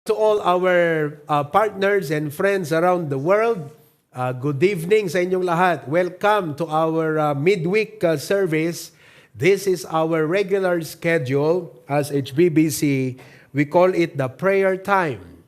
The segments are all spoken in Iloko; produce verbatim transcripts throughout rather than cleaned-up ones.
To all our uh, partners and friends around the world, uh, good evening sa inyong lahat. Welcome to our uh, midweek uh, service. This is our regular schedule as H B B C. We call it the prayer time,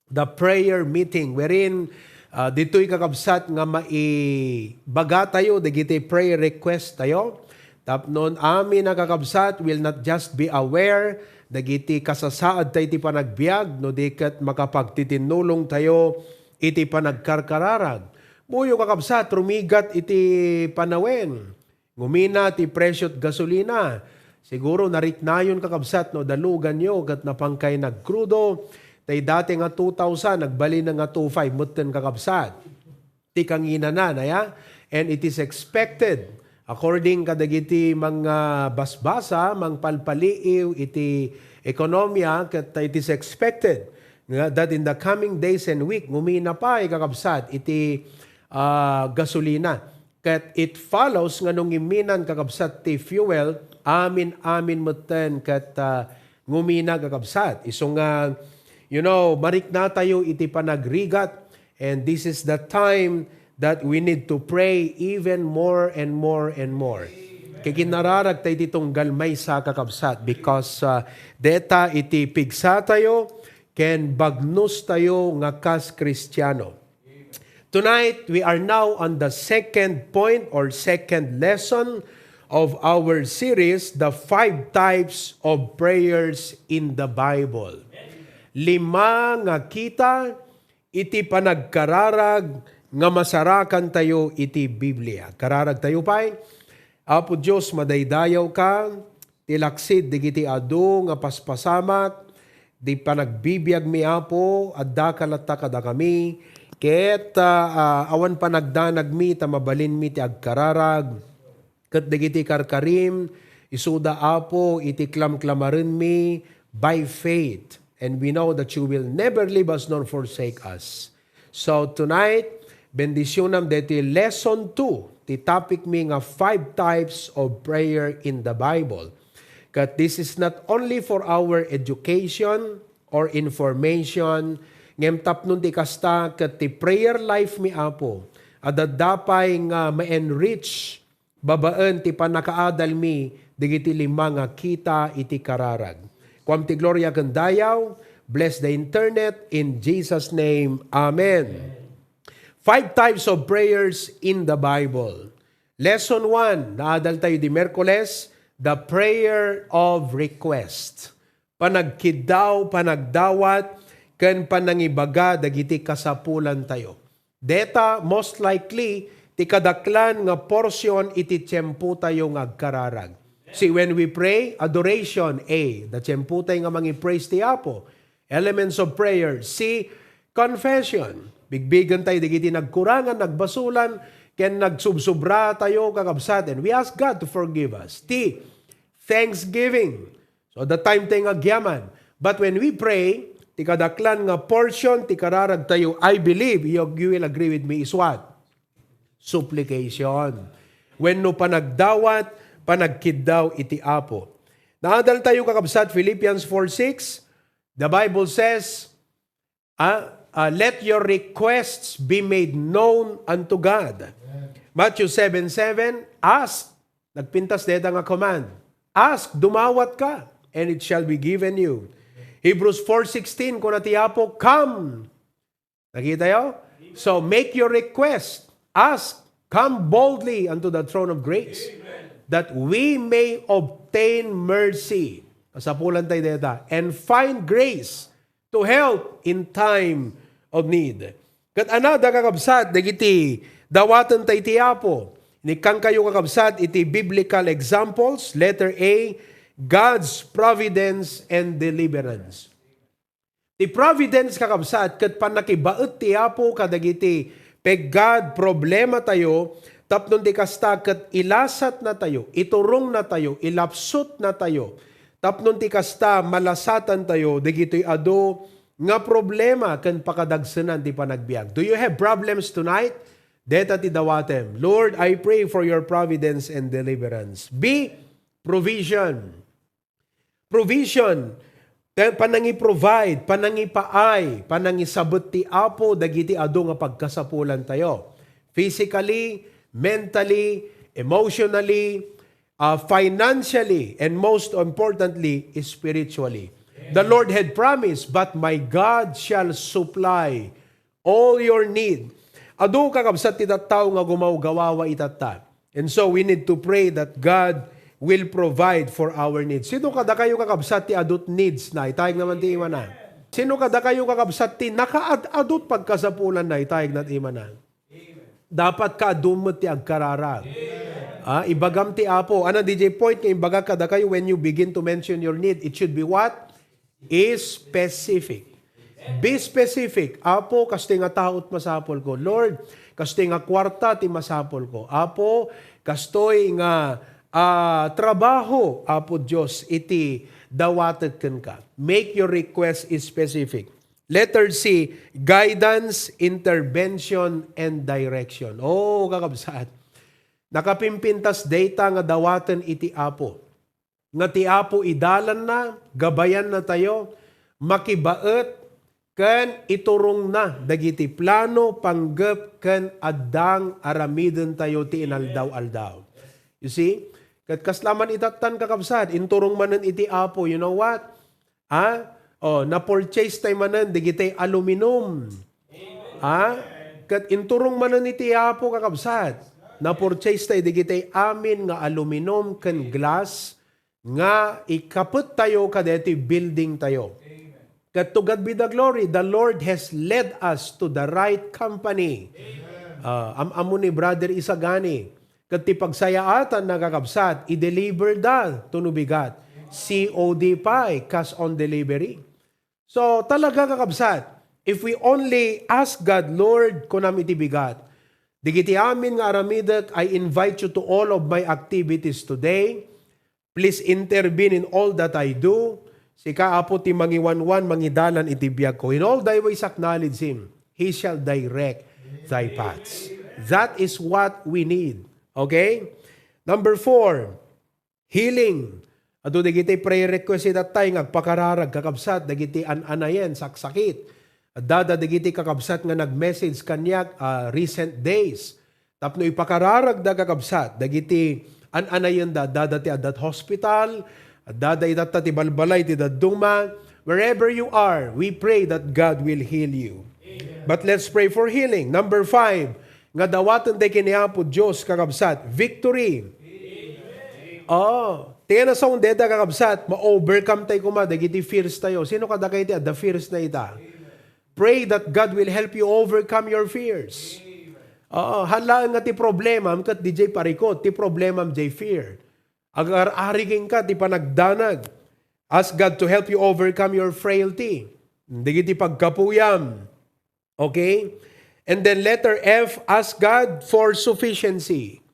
the prayer meeting, wherein uh, ditoy kakabsat nga maibaga tayo dagiti prayer request tayo. Tapnon amin a kakabsat will not just be aware dagiti kasasaad tayo iti panagbiag, no di ket makapagtitinnulong tayo iti panagkarkararag. Buyo kakabsat, rumigat iti panawen. Ngumina ti presyo't gasolina. Siguro nariknayon kakabsat no daluganyo ket napangkay nagkrudo. Tay dati nga two thousand, nagbalin na nga two five metten kakabsat. Ti kanginana, aya? And it is expected, according kadagiti mga basbasa, mangpalpaliiw iti ekonomiya, ket it is expected nga that in the coming days and week, ngumina pay kakabsat iti ah, gasolina. Ket it follows nga no ngimminan kakabsat ti fuel, amin-amin metten ket ah, ngumina kakabsat. Isu nga, you know, marikna tayo iti panagrigat, and this is the time that we need to pray even more and more and more. Kay kinararag tayo ti tunggal maysa kakabsat because ah, deta iti pigsa tayo ken bagnos tayo nga kas Kristiano. Tonight, we are now on the second point or second lesson of our series, the five types of prayers in the Bible. Lima nga kita iti panagkararag nga masarakan tayo iti Biblia. Kararag tayo pay. Apo Dios, madaydayaw ka, ti laksid dagiti adu nga paspasamak, di panagbibiagmi, Apo, addaka latta kadakami, ket ah, ah, awan panagdanagmi ta mabalinmi ti agkararag, ket dagiti karkarim, isuda, Apo, iti klamklamarenmi by faith, and we know that you will never leave us nor forsake us. So tonight, bendisyonam deti lesson two, ti topic mi nga five types of prayer in the Bible. Ket this is not only for our education or information, ngem tapno ti kasta ket ti prayer life mi, Apo, adda pay nga ma-enrich babaen ti pannakaadalmi dagiti lima nga kita iti kararag. Kuam ti gloria ken dayaw. Bless the internet in Jesus' name. Amen. Five types of prayers in the Bible. Lesson one, naadal tayo di Miyerkules, the prayer of request. Panagkiddaw, panagdawat, ken panangibaga dagiti kasapulan tayo. Deta, most likely, ti kadaklan nga portion iti tiempo tayo nga agkararag. See, when we pray, adoration, A, the tiempo tayo nga mangi-praise ti Apo. Elements of prayer, C, confession. Bigbigen tayo dagiti nagkurangan, nagbasulan, ken nagsubsobra tayo, kakabsat, and we ask God to forgive us. T, thanksgiving. So, the time tayo nga agyaman. But when we pray, ti kadaklan nga portion, ti kararag tayo, I believe, you, you will agree with me, is what? Supplication. Wenno panagdawat, panagkiddaw iti Apo. Naadal tayo, kakabsat, Philippians four six, the Bible says, ah, ah, "Let your requests be made known unto God." Matthew seven seven, "Ask." Nagpintas deta nga command. "Ask, dumawat ka, and it shall be given you." Hebrews four sixteen, kuna ti Apo, "Come." Nakita yo? So, make your request. Ask. Come boldly unto the throne of grace, that we may obtain mercy. Kasapulan tayo deta. And find grace to help in time of need. Ket ania, kakabsat, dagiti dawaten tayo ti Apo. Inikkan kayo, kakabsat, iti biblical examples. Letter A, God's providence and deliverance. Ti providence, kakabsat, ket pannakibaet ti Apo kadagiti peggad, problema tayo, tapno ti kasta ket ilasat natayo, iturong natayo, ilapsut natayo, tapno ti kasta malasatan tayo dagitoy adu nga problema ken pakadagsenan ti panagbiag. Do you have problems tonight? Deta ti dawatem. Lord, I pray for your providence and deliverance. B, provision. Provision. Kaya panangi-provide, panangipaay, panangisabet ti Apo dagiti adu nga pagkasapulantayo. Physically, mentally, emotionally, uh, financially, and most importantly, spiritually. The Lord had promised, "But my God shall supply all your need." Adu, kakabsat, ti tattao nga gumawgawawa itatta. And so, we need to pray that God will provide for our needs. Sino kadakayo, kakabsat, ti adut needs na? Itayeg naman ti imana. Sino kadakayo, kakabsat, ti nakaad-adut pagkasapulan na? Itayeg na ti imana. Dapat kaadum met ti agkararag. Ah, ibagam ti Apo. Ano, D J, point nga imbagak kadakayo, when you begin to mention your need, it should be what? Is specific. Be specific. "Apo, kastoy nga tao ti masapul ko. Lord, kastoy nga kuarta ti masapul ko. Apo, kastoy nga, ah, trabaho, Apo Dios, iti dawatek kenka." Make your request specific. Letter C, guidance, intervention, and direction. Oh, kakabsat. Nakapimpintas dayta nga dawaten iti Apo. Nga ti Apo idalanna, gabayanna tayo, makibaet, ken iturongna dagiti plano, panggep, ken addang aramiden tayo ti inaldaw-aldaw. You see? Ket kasla man itattan, kakabsat, inturong manen iti Apo, you know what? Ha? Oh, na-purchase tay manen digitay aluminum. Ha? Ket inturong manen iti Apo, kakabsat. Na-purchase tay digitay amin nga aluminum ken glass nga ikapet tayo kadaytoy building tayo. Ket to God be the glory, the Lord has led us to the right company. Ah, am-ammo ni Brother Isagani, ket ti pagsayaatan, kakabsat, i-deliver da to no bigat. C O D pay, cash on delivery. So, talaga, kakabsat, if we only ask God, "Lord, kunam iti bigat, digiti amin nga aramidek, I invite you to all of my activities today. Please intervene in all that I do." Sika, Apo, ti mangiwanwan, mangidalan iti biag ko. "In all thy ways acknowledge Him. He shall direct thy paths." That is what we need. Okay? Number four, healing. Adu dagiti prayer request itattay nga agpakararag, kakabsat, dagiti an-anayen, saksakit. Adda dagiti kakabsat nga nag-message kaniak, ah, recent days. Tapno ipakararagda, kakabsat, dagiti an-anayenda, adda ti adda hospital, adda itatta ti balbalay ti dadduma. Wherever you are, we pray that God will heal you. But let's pray for healing. Number five, nga dawaten tay ken ni Apo Dios, kakabsat, victory. Oh, ti nasaon dayta, kakabsat, ma-overcome tay koma dagiti fears tayo. Sino kadakayo ti adda fears na ita? Pray that God will help you overcome your fears. Oo, haan laeng nga ti problemam ket dijay parikut, ti problemam jay fear. Agar-ari kenka ti panagdanag. Ask God to help you overcome your frailty. Dagiti pagkapuyam. Okay? And then letter F, ask God for sufficiency.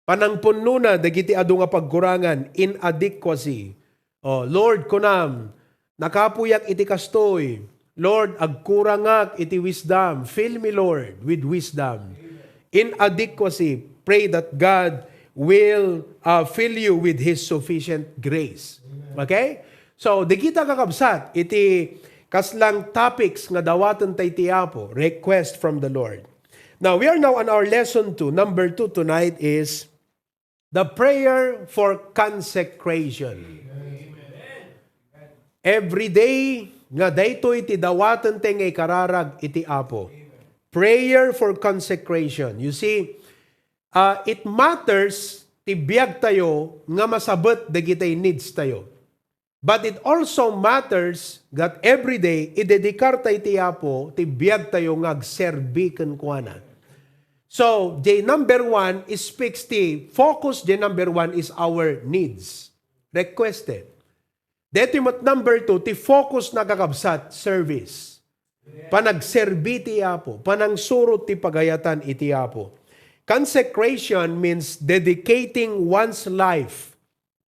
Panangpunnona dagiti adu nga pagkurangan, inadequacy. Oh, Lord, kunam, nakapuyak iti kastoy. Lord, agkurangak iti wisdom. Fill me, Lord, with wisdom. Inadequacy, pray that God will, uh, fill you with His sufficient grace. Okay? So, dagita, kakabsat, iti kaslang topics nga dawaten tay ti Apo, request from the Lord. Now, we are now on our lesson two. Number two tonight is the prayer for consecration. Every day nga daytoy ti dawaten tay nga ikararag iti Apo. Prayer for consecration. You see, uh, it matters ti biag tayo nga masabet dagiti needs tayo. But it also matters that every day, idedikar tay ti Apo ti biag tayo nga agserbi kenkuana. So, the number one is fixed, the focus, the number one is our needs. Requested. Deti met number two, ti focus na, kakabsat, service. Panagserbi ti Apo, panangsurot ti pagayatan iti Apo. Consecration means dedicating one's life.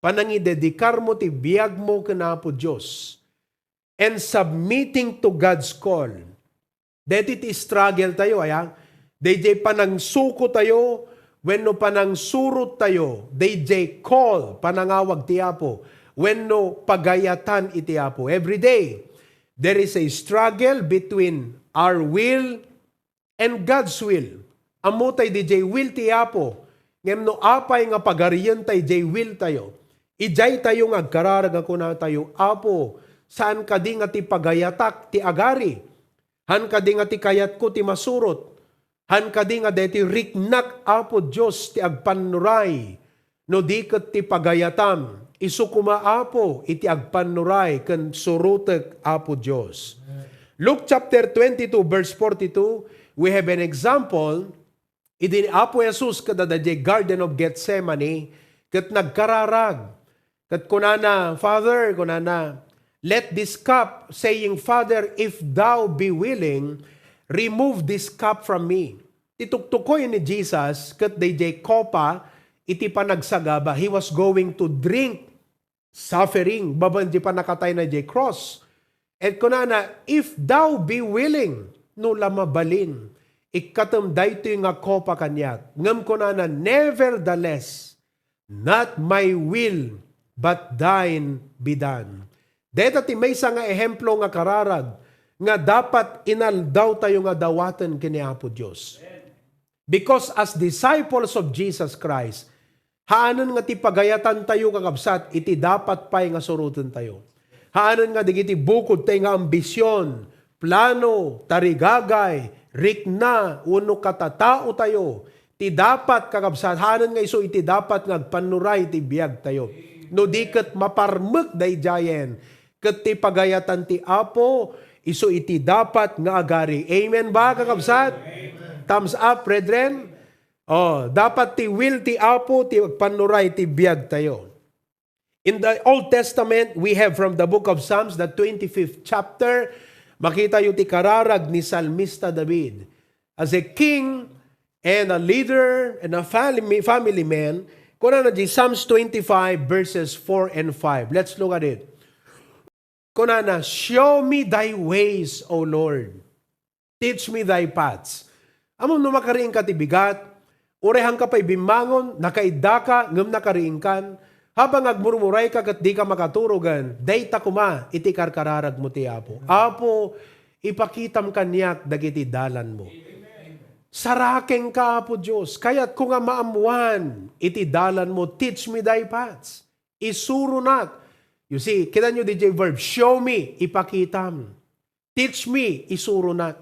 Panangidedikar mo ti biag mo ken Apo Dios. And submitting to God's call. Deti ti struggle tayo, aya? Dayjay panangsuko tayo, wenno panangsurot tayo, dayjay call, panangawag ti Apo. wenno pagayatan iti Apo. Every day, there is a struggle between our will and God's will. Ammo tay diay will ti Apo, ngem no apay nga pagarientayo diay will tayo, idiay tayo nga agkararag a kunatayo, "Apo, saan kadi nga ti pagayatak ti agari? Han kadi nga ti kayatko ti masurot? Han kadi nga deti riknak, Apo Dios, ti agpannuray? No di ket ti pagayatam, isu koma, Apo, iti agpannuray ken surotek, Apo Dios." Luke chapter twenty-two, verse forty-two, we have an example. Idi ni Apo Jesus ket adda diay Garden of Gethsemane, ket nagkararag. Ket kunana, "Father," kunana, "let this cup," saying, "Father, if thou be willing, remove this cup from me." Ti tuktukoy ni Jesus ket daydiay kopa iti panagsagaba. He was going to drink suffering, babaen ti pannakatayna idiay cross. Ket kunana, "If thou be willing," no la mabalin, "ikkatem daytoy nga kopa kaniak." Ngem kunana, "Nevertheless, not my will, but thine be done." Deta ti maysa nga ehemplo nga kararag nga dapat inaldaw tayo nga dawaten ken ni Apo Dios. Because as disciples of Jesus Christ, haanen nga ti pagayatantayo, kakabsat, iti dapat pay nga surotentayo. Haanen nga dagiti bukod tayo nga ambision, plano, tarigagay, rikna, wenno katataotayo, ti dapat, kakabsat, haanen nga isu iti dapat nga agpannuray ti biagtayo. No di ket maparmek daydiayen, ket ti pagayatan ti Apo, isu iti dapat nga agari. Amen ba, kakabsat? Thumbs up, brethren. Oh, dapat ti will ti Apo ti agpannuray ti biagtayo. In the Old Testament, we have from the book of Psalms, the twenty-fifth chapter, makitayo ti kararag ni Salmista David. As a king and a leader and a family, family man, kunana di Psalms twenty-five, verses four and five. Let's look at it. Kunana, "Show me thy ways, O Lord. Teach me thy paths." Ammom no makariingka ti bigat, uray haanka pay bimmangon, nakaiddaka, ngem nakariingkan, habang agmurmurayka ket dika makaturogen, dayta koma iti karkararagmo ti Apo. "Apo, ipakitam kaniak dagiti dalanmo." Sarakengka, Apo Dios. Kayatko nga maammuan iti dalanmo. "Teach me thy paths." Isuronak. You see, kitanyo diay verb, "Show me," ipakitam. "Teach me," isuronak.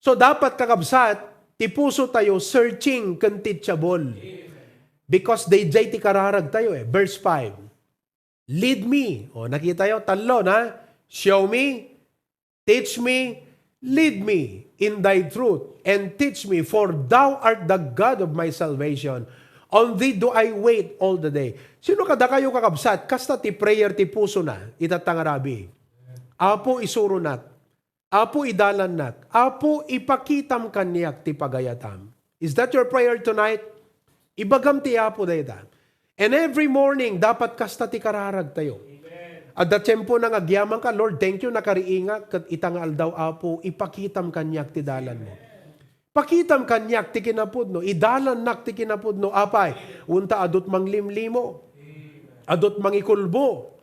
So, dapat, kakabsat, ti puso tayo searching ken teachable. Because daydiay ti kararag tayo eh. Verse five, "Lead me." O, nakitayo? Tallo na. "Show me, teach me, lead me in thy truth, and teach me, for thou art the God of my salvation. On thee do I wait all the day." Sino kadakayo, kakabsat, kasta ti prayer ti pusona ita nga rabii? "Apo, isuronak. Apo, idalannak. Apo, ipakitam kaniak ti pagayatam." Is that your prayer tonight? Ibagam ti Apo dayta. And every morning, dapat kasta ti kararagtayo. Adda tiempo na nga agyamanka, "Lord, thank you, nakariingak, ket ita nga aldaw, Apo, ipakitam kaniak ti dalanmo. Pakitam kaniak ti kinapudno, idalannak ti kinapudno." Apay, unta adut manglimlimo, adut mangikulbo,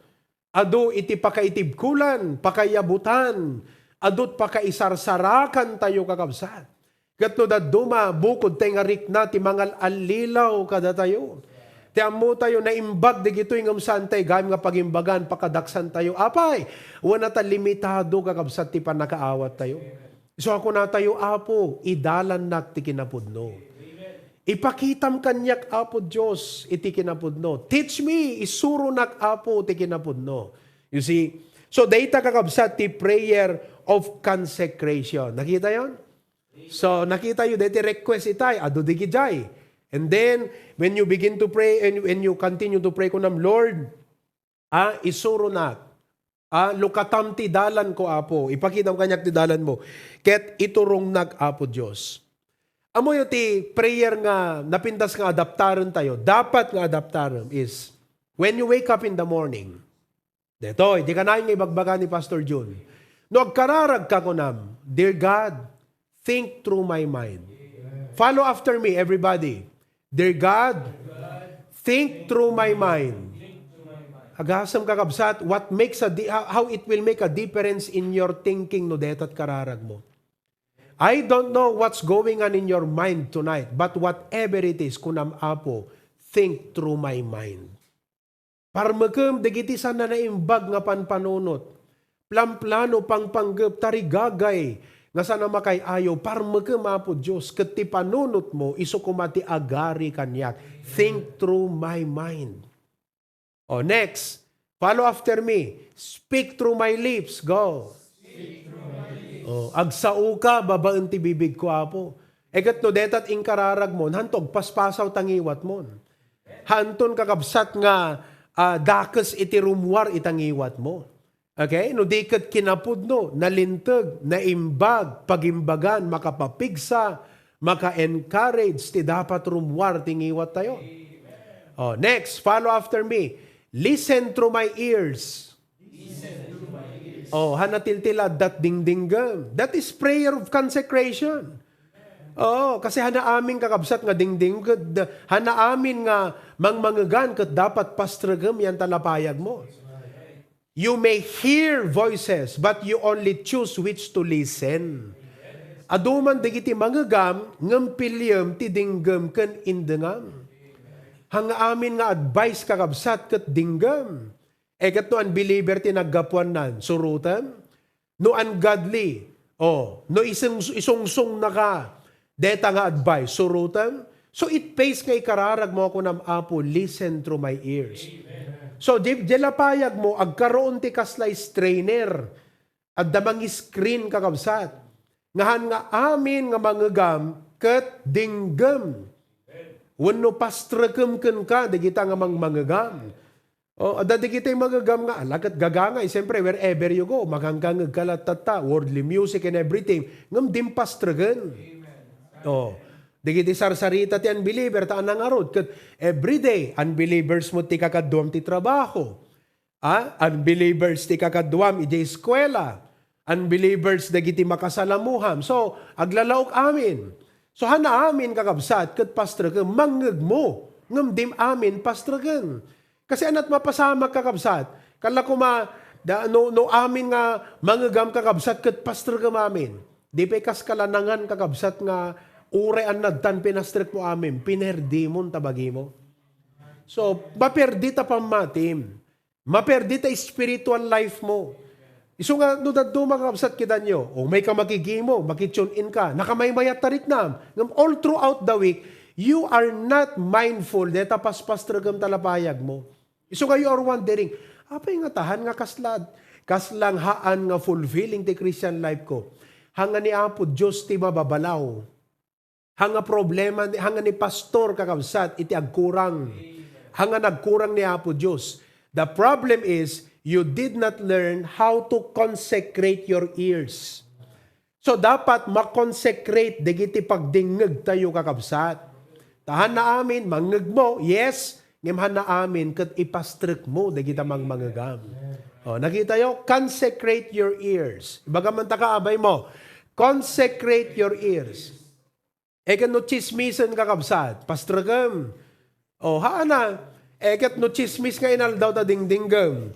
adu iti pakaitibkolan, pakaiyabutan, adut pakaisarsarakantayo, kakabsat. Ket no dadduma, bukod tay nga rikna ti mangal-allilaw kadatayo. Ti ammotayo, naimbag dagitoy ngem saan tay gayam nga pagimbagan, pakadaksantayo. Apay, wen a ta limitado, kakabsat, ti pannakaawattayo. Isu a kunatayo, "Apo, idalannak ti kinapudno. Ipakitam kaniak, Apo Dios, iti kinapudno. Teach me, isuronak, Apo, ti kinapudno." You see? So, dayta, kakabsat, ti prayer of consecration. Nakitayon? So, nakitayo, dayta request itay, adu digidiay. And then, when you begin to pray, and when you continue to pray, kunam, "Lord, ah, isuronak. Ah, lukatam ti dalanko, Apo. Ipakitam kaniak ti dalanmo. Ket iturongnak, Apo Dios." Ammoyo ti prayer nga napintas nga adaptarentayo, dapat nga adaptarem is, when you wake up in the morning, detoy, di kanayon nga ibagbaga ni Pastor Jun. No agkararagka, kunam, "Dear God, think through my mind." Follow after me, everybody. "Dear God, think through my mind." Agasem, kakabsat, what makes a di-, how, how it will make a difference in your thinking no detat kararag mo. I don't know what's going on in your mind tonight, but whatever it is, kunam, Apo, think through my mind. Parmekem dagiti saan a naimbag nga panpanunot. Plamplano, pangpanggep, tarigagay, nga saan a makay-ayo. Parmekem, Apo Dios, ket ti panunotmo, isu koma ti agari kaniak. Think through my mind. O, next. Follow after me. Speak through my lips. Go. O, agsao ka babaen ti bibigko, Apo. E ket no detat inkararagmon, hanto agpaspasaw ta ngiwatmon. Hanton, kakabsat, nga, ah, dakes iti rummuar ita ngiwatmo. Okay? No di ket kinapudno, nalinteg, naimbag, pagimbagan, makapapigsa, maka-encourage ti dapat rummuar ti ngiwattayo. Oh, next, follow after me. Listen through my ears. Oh, han natiltilad, dat dingdinggem. That is prayer of consecration. Oo, kasi han naamin, kakabsat, nga dingding, ket han naamin nga mangmangegan ket dapat pastregem yan talapayag mo. You may hear voices, but you only choose which to listen. Adu man dagiti mangegam, ngem piliem ti dinggem ken indengam. Han naamin nga advice, kakabsat, ket dinggem. E ket no unbeliever ti naggapuannan, surotem? No ungodly, o, no isung-, isungsungnaka deta nga advice, surotem? So it pays nga ikararag mo, kunam, Apo, listen through my ears. So, di, di lapayag mo, agkaroon ti kasla strainer. Adda mangi-screen, kakabsat. Nga han nga amin nga mangegam ket dinggem. Wenno pastrekem kenka, dagita nga mangmangegam. Oh, adda dagiti mangegam nga, ala ket gagangay, siyempre, wherever you go, makangkangeg ka latta, worldly music and everything, ngem dimpastregen. Oh, dagiti sarsarita ti unbeliever, ta nangarud, ket everyday, unbelievers mo ti kakaduam ti trabaho. Ah, unbelievers ti kakaduam idiay eskuela. Unbelievers dagiti makasalamuham. So, aglalaok amin. So, han naamin, kakabsat, ket pastrekem, mangngegmo, ngem dim amin pastrekem. Kasi anat mapasamak, kakabsat. Kala koma, da, no, no amin nga mangegam, kakabsat, ket pastrekem amin. Di pay kas kalanangan, kakabsat, nga uray annadtan pinastrek mo amin, pinerdimon ta bagimo. So, maperdi ta pammatim. Maperdi ta spiritual life mo. Isu nga, no dadduma, kakabsat, kidanyo, o may ka makigimo, makitune in ka, nakamaymayat ta riknam. Ngem all throughout the week, you are not mindful deta paspastregem ta lapayag mo. Isu nga you are wondering, "Apay nga ta han nga kasla, kaslang haan nga fulfilling ti Christian life ko? Han nga ni Apo Dios ti mababalaw. Han nga problema, han nga ni pastor, kakabsat, iti agkurang. Han nga nagkurang ni Apo Dios." The problem is, you did not learn how to consecrate your ears. So, dapat ma-consecrate dagiti pagdingngeg tayo, kakabsat. Ta han naamin, mangngegmo, yes, ngem han naamin, ket ipastrek mo dagita mangmangegam. O, nakita yo? Consecrate your ears. Ibaga man ta ka, abay mo, consecrate your ears. E ket no tsismisen, kakabsat, pastrekem. O, haana. E ket no tsismis nga inaldaw ta dingdinggem.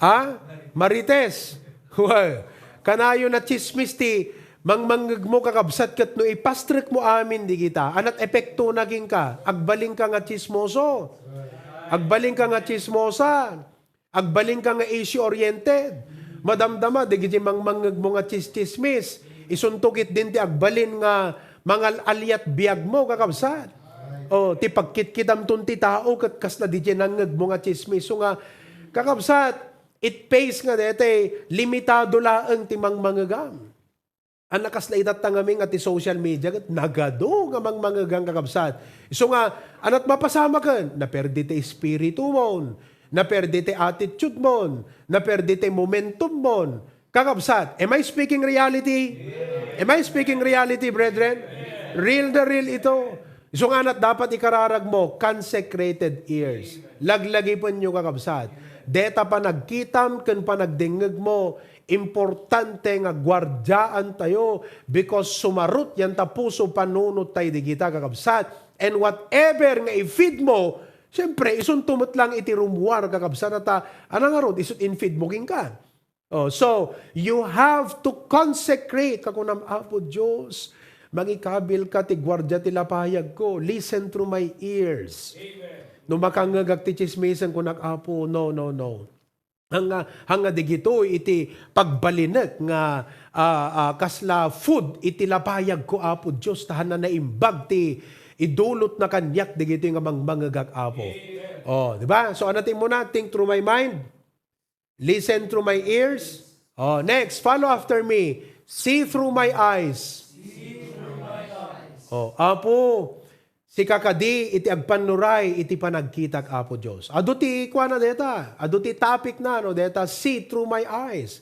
Ha? Marites. Well, kanayon a tsismis ti mangmangngegmo, kakabsat, ket no ipastrek mo amin digita, anat epektona kenka? Agbalinka nga tsismoso. Agbalinka nga tsismosa. Agbalinka nga issue-oriented. Madamdama dagiti mangmangngegmo nga tsis-, tsismis. Isunto ketdin ti agbalin nga mangal-aliat biagmo, kakabsat. O, ti pagkitkitamton ti tao ket kasla daydiay nangngegmo nga tsismis. So nga, kakabsat, it pays nga daytoy, limitado laeng ti mangmangegam. Annak kasla itatta ngamin nga ti social media ket nagadu nga mangmangegan, kakabsat. Isu nga, anat mapasamaken, naperdi ti espiritumon, naperdi ti attitude mon, naperdi ti momentum mon. Kakabsat, am I speaking reality? Am I speaking reality, brethren? Real na real ito. Isu nga anat dapat ikararag mo, consecrated ears. Laglagipen nyo, kakabsat. Deta panagkitam ken panagdengngeg mo, importante nga guardiaan tayo because sumarut yan ta puso panunot tayo digita, kakabsat. And whatever nga i-feed mo, Siyempre, isunto met lang iti rummuar, kakabsat, ta, ana ngarud, isut infeed mo kenka. Oh, so, you have to consecrate, kakunam, Apo Dios, mangikabil ka ti guardia ti lapayag ko. Listen through my ears. No makangngegak ti chismisen, kunak, Apo, no, no, no. Hanga, hanga digitoy iti pagbalinek nga, ah, ah, kasla food iti lapayag ko, Apo Dios, ta hana naimbag ti idulotna kaniak digitoy nga mangmangegak, Apo. Oh, di ba? So, ano ti muna? Think through my mind. Listen through my ears. Oh, next, follow after me. See through my eyes. Oh, Apo, sika kadi iti agpannuray iti panagkitak, Apo Dios. Adu ti kuana deta, adu ti topic na, no, deta, see through my eyes.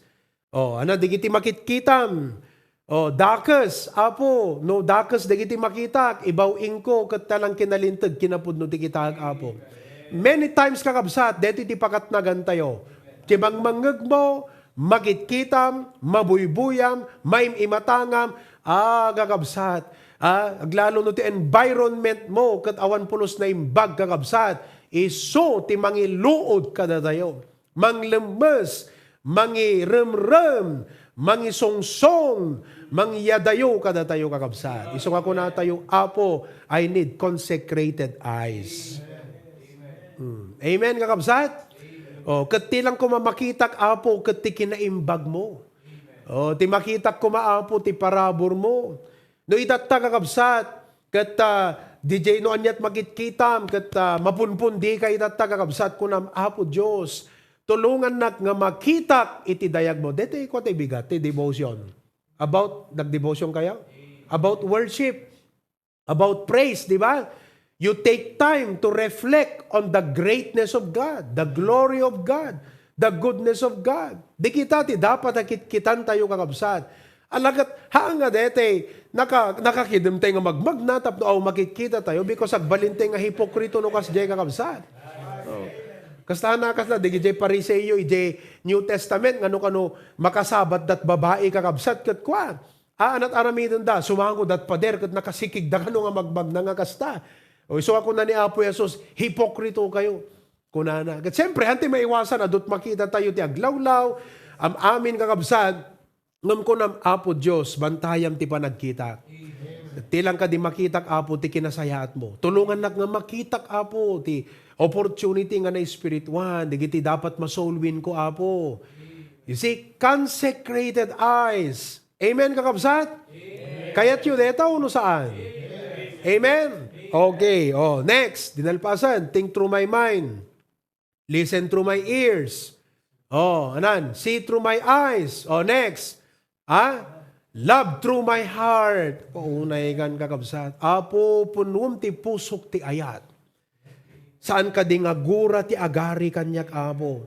Oh, ana, digiti makitkitam. Oh, dakes, Apo, no dakes dagiti makitak, ibaw-ingko ket ta lang kinalinteg kinapudno ti kitak, Apo. Many times, kakabsat, deti ti pakatnagantayo. Ti mangmangngegmo, makitkitam, mabuybuyam, maim-imatangam, ah, kakabsat, ah, aglalo no ti environment mo ket awan pulos naimbag, kakabsat, isu ti mangiluod kadatayo. Manglemmes, mangiremrem, mangisungsong, mangyadayo kadatayo, kakabsat. Isu nga kunatayo, "Apo, I need consecrated eyes." Hmm. Amen, kakabsat? Oh, ket ti lang koma makitak, Apo, ket ti kinaimbag mo. Oh, ti makitak koma, Apo, ti parabur mo. No itatta, kakabsat, ket, ah, D J, no aniat makitkitam, ket, ah, mapunpun dika itatta, kakabsat, kunam, "Apo Dios, tulongannak nga makitak iti dayag mo." Detoy kua ti bigat ti devotion. About, nag-devotion kayo? About worship. About praise, di ba? You take time to reflect on the greatness of God, the glory of God, the goodness of God. Di kita ti dapat a kitkitan tayo, kakabsat. Alagat, haan nga dete, naka-, nakakidem tayo nga magmagna tapno aw makitkita tayo because agbalin tayo nga hipokrito no kasdiay, kakabsat. Oh. Kasta na, kasta, di jay Pariseo, ijay New Testament, nga no kano makasabat dat babai, kakabsat, ket kua. Ah, anat aramiden da, sumango dat pader, ket nakasikig da kano nga magmagna nga kasta. O, isu a kuna ni Apo Jesus, "Hipokrito kayo." Kunana. Ket siyempre, anti maiwasan, adut makita tayo ti aglawlaw, am-amin, kakabsat, ngem kunam, "Apo Dios, bantayam ti panagkitak." Ti lang kadi makitak, Apo, ti kinasayaat mo. Tulongannak nga makitak, Apo, ti opportunity nga naespirituan, digiti dapat masolwin ko, Apo. You see, consecrated eyes. Amen, kakabsat? Amen. Kayatyo deta o no saan? Amen. Amen? Okay. Oh, next. Dinalpasan. Think through my mind. Listen through my ears. Oh, anan? See through my eyes. Oh, next. Ha? Love through my heart. Paunay kan, kakabsat. Apo, punuem ti pusok ti ayat. Saan kadi nga gura ti agari kaniak, Apo?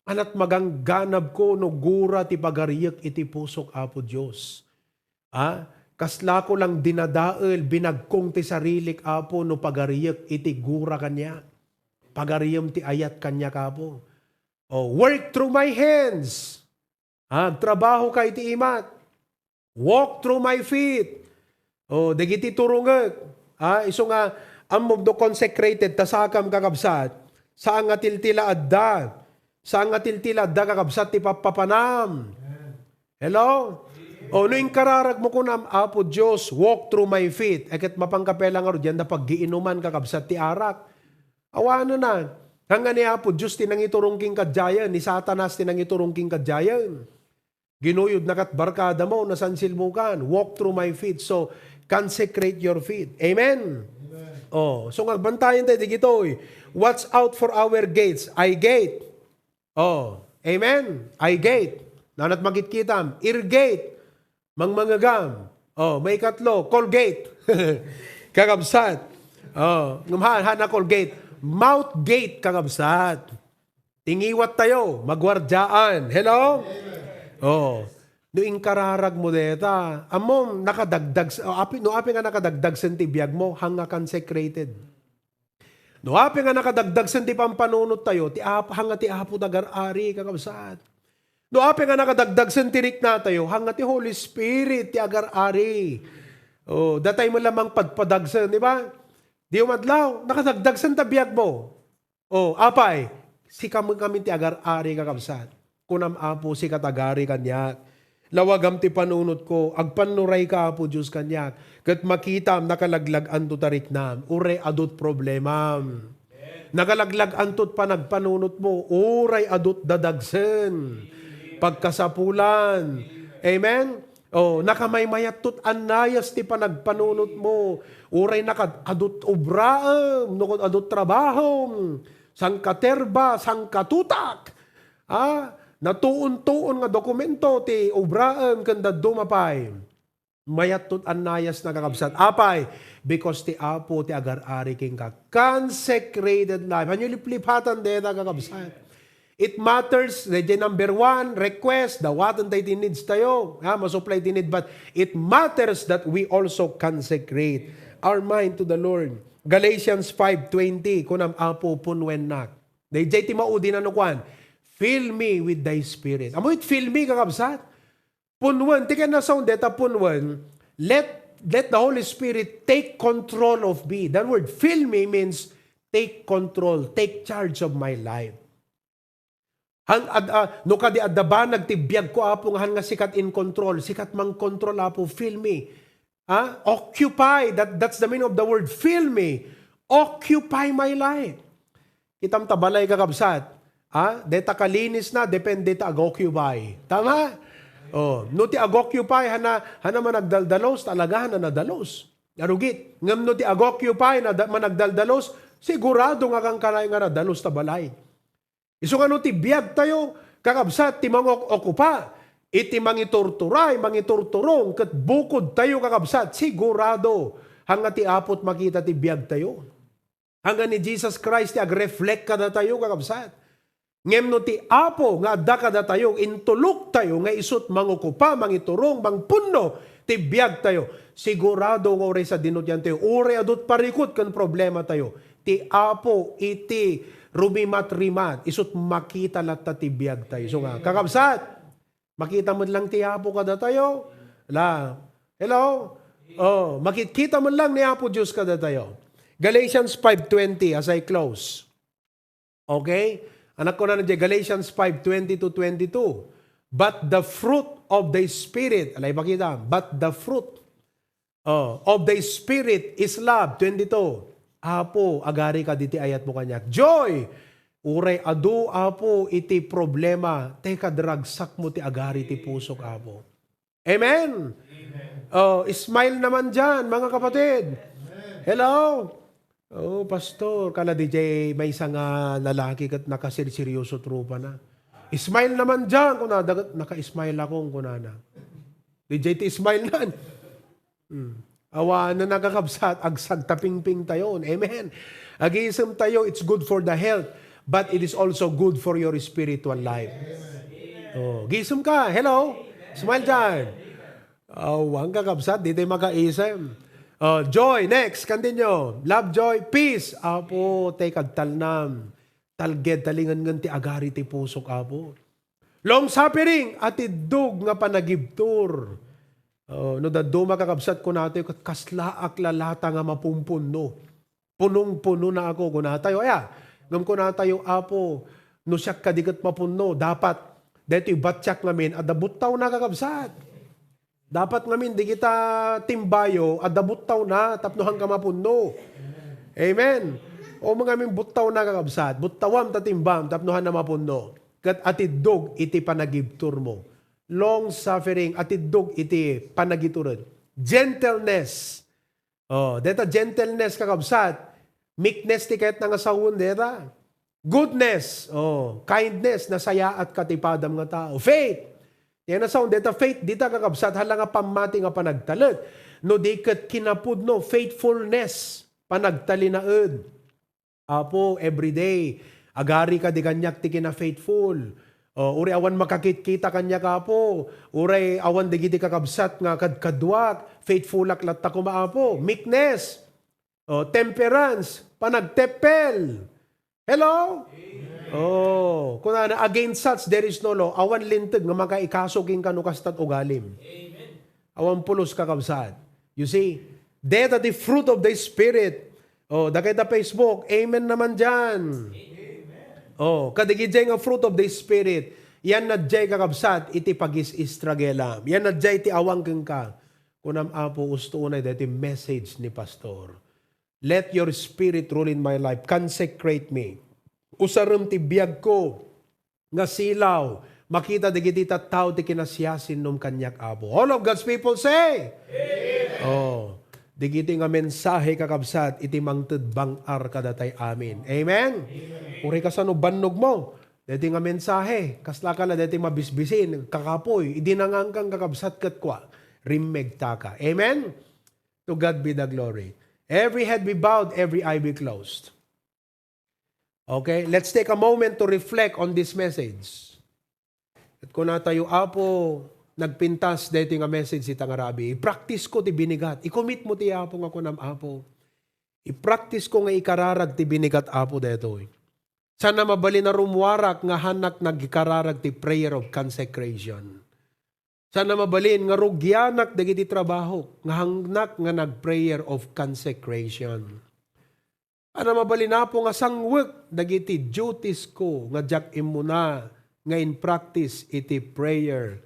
Anat magangganabko no gura ti pagariyek iti pusok, Apo Dios. Ah, kaslako lang dinadael, binagkong ti sarilik, Apo, no pagariyek iti gura kaniak. Pagariyem ti ayat kaniak, Apo. Oh, work through my hands. Ah, agtrabaho ka iti imat. Walk through my feet. Oh, dagiti turongek. Ah, isu nga, ammom no consecrated, ta sakam, kakabsat. Saan nga tiltila adda. Saan nga tiltila adda, kakabsat, ti pappapanam. Hello? O, no inkararag mo kunam, "Apo Dios, walk through my feet." E ket mapan ka pay la ngarud, dianda paggiinuman, kakabsat, ti arak. Awanen na. Hangga ni Apo Dios ti nangiturong ken kadiayen, ni Satanas ti nangiturong ken kadiayen. Ginuyod na kat barkada mo, nasansilmukan. "Walk through my feet." So, consecrate your feet. Amen? Amen. Oh, so nga, bantayan tayo, digitoy. Watch out for our gates. Eye gate. Oh, amen. Eye gate. Nanat makitkitam. Ear gate. Mangmangegam. Oh, maikatlo, Colgate. Kakabsat. Oh, ngem ha, hana Colgate. Mouth gate, kakabsat. Tingiwat tayo, magwardiaan. Hello? Oh, no inkararag mo deta, ammom, nakadagdag, oh, api, no api nga nakadagdag sen ti biag mo, hanga consecrated. No api nga nakadagdag sen ti pampanunot tayo, ti Apo, hanga ti Apo tagar-ari, kakabsat. No api nga nakadagdag sen ti rikna tayo, hanga ti Holy Spirit ti agar-ari. Oh, datay mo lamang padpadagsen, di ba? Di umadlaw, nakadagdag sen ta biag mo. Oh, apay, sika met ngamin ti agar-ari, kakabsat. Kunam, Apo, sika ti agari kaniak. Lawagam ti panunotko, agpannurayka, Apo Dios, kaniak. Ket makitam, nakalaglag-anto ti riknam, uray adu ti problemam. Nakalaglag-anto ti panagpanunotmo, uray adu ti dadagsen. Pagkasapulan. Amen? Oh, nakamaymayatto ti annayas ti panagpanunotmo. Uray nakaad-adu ti obraem, no ket adu ti trabahom. Sangkaterba, sangkatutak. Ah, natuon-tuon nga dokumento ti obraem ken dadduma pay. Mayatto ti annayas, kakabsat. Apay, because ti Apo ti agar-ari kenka. Consecrated life. Ania liplipatan dayta, kakabsat? It matters, daydiay number one, request, dawaten tayo ti needs tayo. Ha, masupply ti need, but it matters that we also consecrate our mind to the Lord. Galatians five twenty, kunam, Apo, punwennak. Daydiay ti maudi nano kuan, "Fill me with thy spirit." Ammo it "fill me," kakabsat? Punwen, ti kayatna sawen dayta punwen, let, let the Holy Spirit take control of me. That word, "fill me," means take control, take charge of my life. Han, ad, ah, no kadi adda banag ti biagko, Apo, nga han nga sikat in control, sikat mangkontrol, Apo, fill me. Ha? Occupy. That, that's the meaning of the word, "fill me." Occupy my life. Kitam ta balay, kakabsat. Ha? Dayta kalinisna, depende ta ag-occupy. Tama? Oh, no ti ag-occupy, hana, hana managdaldalos, talaga hana nadalos. Narugit. Ngem no ti ag-occupy, nada-, managdaldalos, sigurado nga kankanayon nga nadalos ta balay. Isu nga no ti biag tayo, kakabsat, ti mangok-okupa iti mangiturturay, mangiturturong, ket bukod tayo, kakabsat, sigurado, hanga ti Apo ti makita ti biag tayo. Hanga ni Jesus Christ ti agreflect kadatayo, kakabsat. Ngem no ti Apo nga adda kadatayo, intulok tayo nga isu ti mangokupa, mangiturong, mangpunno ti biag tayo, sigurado nga uray sadino ti antayo, uray adu ti parikut ken problema tayo, ti Apo iti rumimat-rimat, isu ti makita latta ti biag tayo. So nga, kakabsat, makita met lang ti Apo kadatayo. La, hello? Oh, makikita met lang ni Apo Dios kadatayo. Galatians five twenty, as I close. Okay? Anak ko na, Galatians five twenty to twenty-two. "But the fruit of the Spirit," alay, pakita, "but the fruit, oh, of the Spirit is love." Twenty-two, "Apo, agarika diti ayatmo kaniak." Joy! Uray adu, Apo, iti problema, teka, dragsakmo ti agari ti pusok, Apo. Amen? Oh, smile naman dyan, mga kapatid. Hello? Oh, pastor, kala D J, maysa nga lalaki ket nakaserseryoso ti rupana. "Smile naman dyan," kunada, ket "Naka-smile akong," kunana. D J ti smile nan. Hmm. Awanen, nakakabsat, agsagtapingping tayo. Amen. Agisem tayo, it's good for the health, but it is also good for your spiritual life. Oh, gisem ka. Hello? Smile dyan. Awan, kakabsat, di tayo makaisem. Oh, joy. Next, continue. Love, joy, peace. Apo, tay kagtalnam. Talged, talingan ngan ti agari ti pusok, Apo. Long suffering, atiddog nga panagibtur. Oh, no dadduma, kakabsat, kunatayo, ket kaslaak lalata nga mapumpunno. Punong-puno na ako, kunatayo. Aya, ngem kunatayo, Apo, no siak kadi ket mapunno, dapat daytoy batiak ngamin, adda buttawna, kakabsat. Dapat ngamin, di kita timbayo, adda buttawna, tapno hangka mapunno. Amen. O, mga ngamin buttawna, kakabsat. Buttawam ta timbam, tapno hana mapunno. Ket atiddog iti panagibturmo. Long suffering, atiddog iti panagitured. Gentleness. Oh, deta gentleness, kakabsat. Meekness ti kayatna nga sawen deta. Goodness, oh, kindness, nasayaatka ti padam nga tao. Faith. Ti nasawen deta faith, dita, kakabsat, hala nga pammati nga panagtalek. No di ket kinapudno, faithfulness, panagtalinaed. Apo, everyday, agarika di kaniak ti kina-faithful. Oh, uray awan makakitkita kaniak, Apo. Uray awan dagiti kakabsat nga kadkaduak, faithfulak latta koma, Apo. Meekness. Oh, temperance, panagteppel. Hello? Oh, kunana, "Against such there is no law." Awan linteg nga makaikaso kenka no kasta ti ugalim. Awan pulos, kakabsat. You see? Deta ti fruit of the Spirit. Oh, dagita Facebook, amen naman dyan. Oh, kadagiti nga fruit of the Spirit, yan na diay, kakabsat, iti pagis-istragela. Yan na diay ti awan kenka. Kunam, Apo, usto unay daytoy message ni Pastor. Let your Spirit rule in my life. Consecrate me. Usarem ti biagko nga silaw. Makita dagiti tattao ti kinasiasinom kaniak, Apo. All of God's people say, Amen. Oh, dagiti nga mensahe, kakabsat, iti mangted bang-ar kadatay amin. Amen? Amen. Uray kasano bannog mo. Daytoy nga mensahe, kasla ka la daytoy mabisbisin, kakapoy, idi nangankan, kakabsat, ket kua, rimmegtaka. Amen? To God be the glory. Every head be bowed, every eye be closed. Okay, let's take a moment to reflect on this message. At kunatayo, Apo, nagpintas daytoy nga message ita nga rabii. I-practice ko ti binigat. I-commit mo ti Apo nga kunam, Apo, i-practice ko nga ikararag ti binigat, Apo, daytoy. Saan a mabalin a rummuarak nga haanak nagikararag ti prayer of consecration. Saan a mabalin nga rugianak dagiti trabahok nga haanak nga nag-prayer of consecration. Saan a mabalin, Apo, nga sangwek dagiti duties ko nga diak immuna nga in-practice iti prayer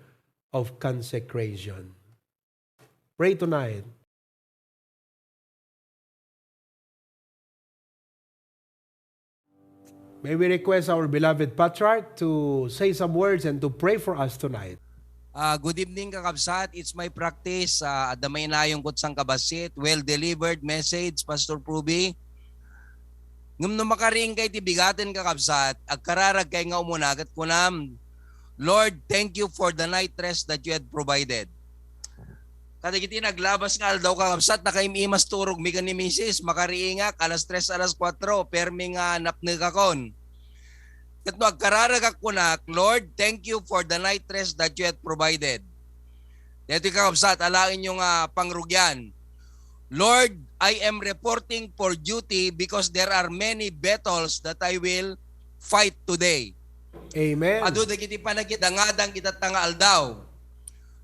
of consecration. Pray tonight. May we request our beloved Patriarch to say some words and to pray for us tonight? Ah, good evening, kakabsat. It's my practice. Ah, adda mainayon kot sangkabassit. Well delivered message, Pastor Pruby. Ngem no makariing kay ti bigaten, kakabsat, agkararag kay nga umuna, ket kunam, "Lord, thank you for the night rest that you had provided." Kadagiti naglabas nga aldaw, kakabsat, nakaim-imas turog mi ken ni misis, makariingak alas tres, alas kuatro, permi nga napnekakon. Ket no agkararagak, kunak, "Lord, thank you for the night rest that you had provided." Daytoy, kakabsat, alaenyo nga pangrugian. "Lord, I am reporting for duty because there are many battles that I will fight today." Amen. Adu dagiti panagidangadang itatta nga aldaw.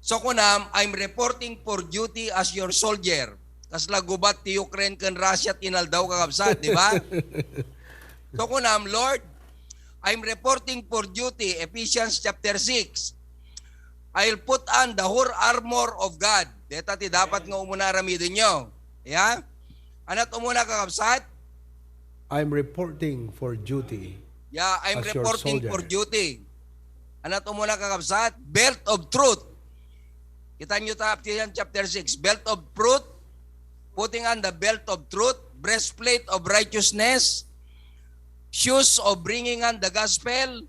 So kunam, "I'm reporting for duty as your soldier." Kasla gubat ti Ukraine ken Russia ti inaldaw, kakabsat, di ba? So kunam, "Lord, I'm reporting for duty," Ephesians chapter six. "I'll put on the whole armor of God." Deta ti dapat nga umuna aramidenyo. Ya? Anat umuna, kakabsat? "I'm reporting for duty." Yeah, "I'm as your reporting soldier." For duty. Anat umuna, kakabsat? Belt of truth. Kita nyo ta, Ephesians chapter six. Belt of truth, putting on the belt of truth, breastplate of righteousness, shoes of bringing on the gospel,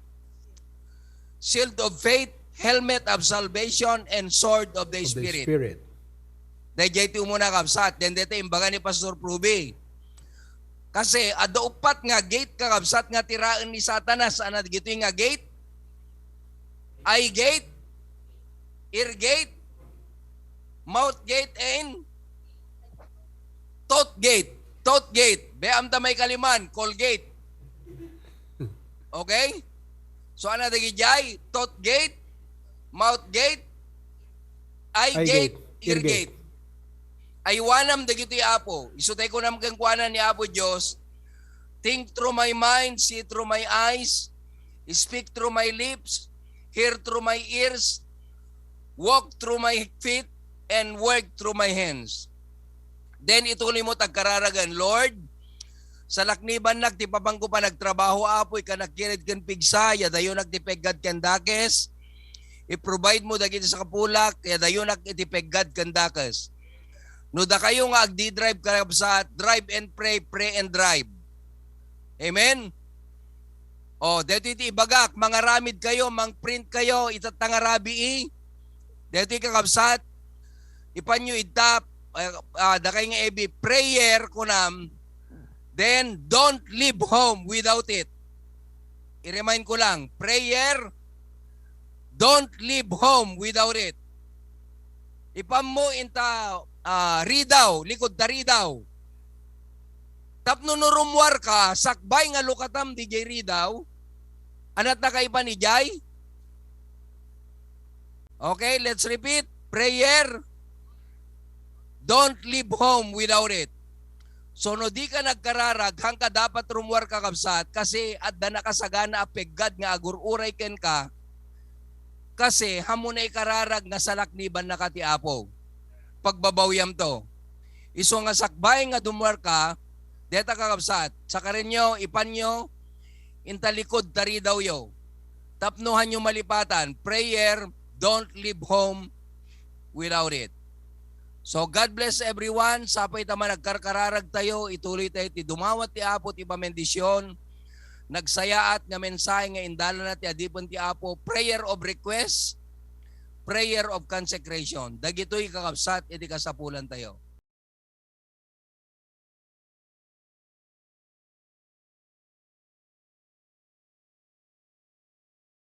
shield of faith, helmet of salvation, and sword of the Of the Spirit. Spirit. Dayjay ti umuna, kabsat. Then dayta imbaga ni Pastor Pruby. Kasi adda uppat nga gate, kakabsat, nga tiraen ni Satanas. Ano dagitoy nga gate? Eye gate, ear gate, mouth gate, and thought gate. Thought gate. Be, amta may kaliman, Colgate. Okay? So, ano dagijay? Thought gate, mouth gate, eye Eye gate, gate, ear ear gate. Gate. Aywanam dagiti, Apo. Isu tay kunam kenkuana ni Apo Dios, "Think through my mind, see through my eyes, speak through my lips, hear through my ears, walk through my feet, and work through my hands." Then ituloy mo tagkararagan, "Lord, salaknibannak ti papanko panagtrabaho, Apo, ikanakirid ken pigsa, ya dayonak ti peggad ken dakes. I-provide mo dagiti sakapulak, ya dayonak iti peggad ken dakes." No dakayo nga agdi-drive, kakabsat, drive and pray, pray and drive. Amen? O, daytoy ti ibagak, mangaramid kayo, mang-print kayo, itatta nga rabii. Daytoy, kakabsat, ipanyo idta, ah, ah, dakay nga ebi, prayer, kunam, then don't leave home without it. I-remind ko lang, prayer, don't leave home without it. Ipammo inta, ah, ridaw, likud ta ridaw. Tapno no rummuar ka, sakbay nga lukatam didiay ridaw, anat na kaipan idiay? Okay, let's repeat. Prayer, don't leave home without it. So no di ka nagkararag, haanka dapat rummuar, kakabsat, kasi adda nakasagana a peggad nga agur-uray kenka, kasi haanmo na ikararag nga salaknibannaka ti Apo. Pagbabawiamto. Isu nga sakbay nga dummuarka, deta, kakabsat, sakarenyo, ipanyo, intalikod ta ridawyo. Tapno haanyo malipatan, prayer, don't leave home without it. So God bless everyone. Sapay ta man agkarkararag tayo, ituloy tayo ti dumawat ti Apo ti pamendisyon. Nagsayaat nga mensahe nga indalana ti adipen ti Apo, prayer of request, prayer of consecration. Dagitoy, kakabsat, iti kasapulan tayo.